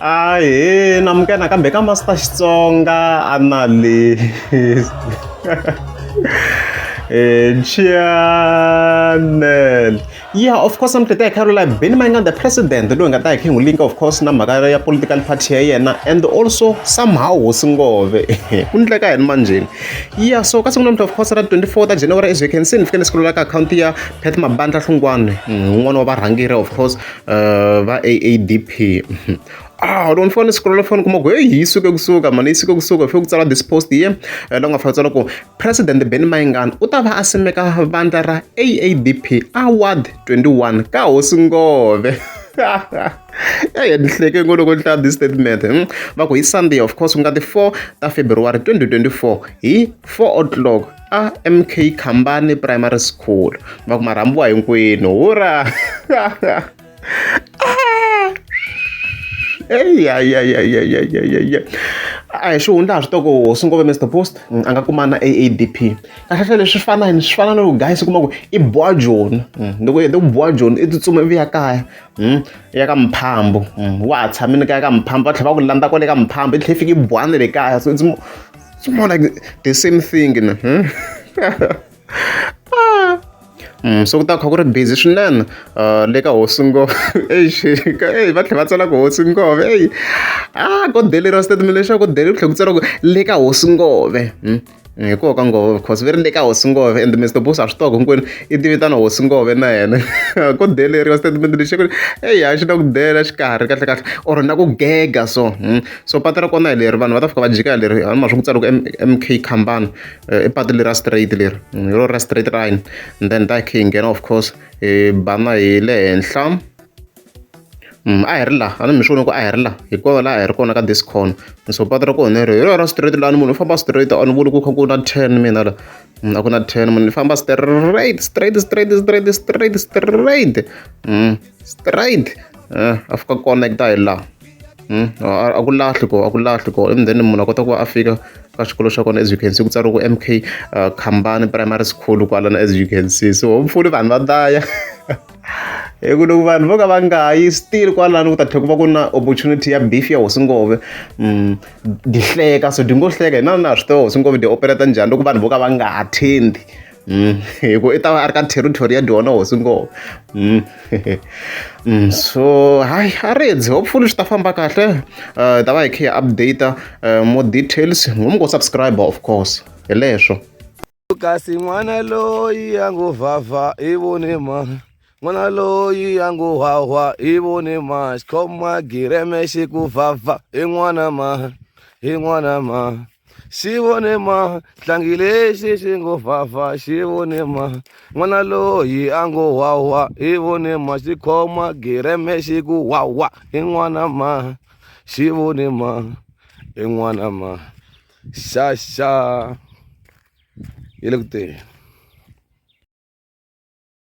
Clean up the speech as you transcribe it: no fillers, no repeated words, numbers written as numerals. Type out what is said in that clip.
Ahee namukela nakambe ka Master Xitsonga Analyst channel. Yeah, of course namuntlha hi ta hi kha hi Benny Mayengani the president loyi hi nga ta hi kha hi n'wi linka of course na mhaka ya political party ya yena and also somehow Hosi Ngove ku ndleka yini manjheni. Yeah, so ka siku namuntlha of course ra 24 ta January as you can see ni fike ni scrolla ka akhawunti ya Pat Mabandla Hlungwani un'wana wa varhangeri of course va A_A_D_P. Ah loko ni fika ni scrolla foni kuma ku heyi yi suke kusuka mani yi suke kusuka fike ku tsala this post here la ku nga fika tsala ku President Benny Mayengani u ta va a simeka vandla ra A_A_D_P Award 21 ka Hosi Ngove. Eya ni hleke ngo loko ni hlaya this statement va ku hi Sunday of course ku nga ti 4 ta February 2024 hi 4 o'clock a M_K Khambane Primary School va ku ma rhambiwa hinkwenu hurra. Eya a hi xihundla ha swi tiva ku hosi Ngove Mister Post a nga kuma na A_A_D_P kahlekahle leswi swi fana yini swi fana na loko guys u kuma ku i boha joni loko i hete ku boha joni i tsutsuma ivi ya kaya ya ka Mphambo wa ha tshamile kaya ka Mphambo va tlhela va ku landza kwale ka Mphambo i tlhela i fika i boha na le kaya so it's more like the same thing ne. So ku ta kha ku ri busy swinene le ka hosi Ngove exi eyi va tlhela va tsala ku hosi Ngove eyi a ko deleriwa statement lexiya ko ku tlhela ku tsariwa ku le ka hosi Ngove hi koho ka Ngove of course va ri le ka hosi Ngove and Mister Boss ha swi tiva ku hinkwenu i ti vitana hosi Ngove na yena ko deleriwa statement lexiya ku eyi a xi na ku dela xikarhi kahle kahle or na ku gega so so patu ra kona hi leri vanhu va ta fika va jika hi leri a ni ma swi ku tsariwa ku M_K Khambane. I patu leri ra straight leri hi rona ra straight line and then ta kha yi nghena of course hi bana hi le henhla a hi ri laha a ni mi swi vona ku a hi ri laha hi kona laha a hi ri kona ka this corner so patu ra kona hi rona ra straight lani munhu u famba straight a ni vuli ku kha ku na turn mina la a ku na turn munhu u famba straight straight straight straight straight straight straight a fika connect hi laha. A ku lahli koho a ku lahli koho and then munhu a kota ku va a fika ka xikolo xa kona as you can see ku tsariwe ku M_K Khambane primary school kwalano as you can see so hopefully vanhu va ta ya hi ku loko vanhu vo ka va nga yi still kwalano ku ta tlhela ku va ku na opportunity ya beef ya hosi ngove di hleka so di ngo hleka hina na ha swi tiva hosi ngove di operate njhani loko vanhu vo ka va nga attend. Hi ku i ta va a ri ka territory ya dyona hosi ngove so hayi a ri dzi hopefully swi ta famba kahle hi ta va hi kha hi update more details ngo mi ngo subscribe of course hi leswo. Kasi n'wana loyi a ngo vava i vone ma n'wana loyi a ngo hwahwa i vone ma xikhoma gireme xi ku vava i n'wana ma i n'wana ma Xi vone ma tlangi lexi xi ngo fafa xi vone ma n'wana loyi a ngo wawa i vone ma xi khoma gireme xi ku wawa i n'wana ma xi vone ma i n'wana ma xa xa yi le ku teni.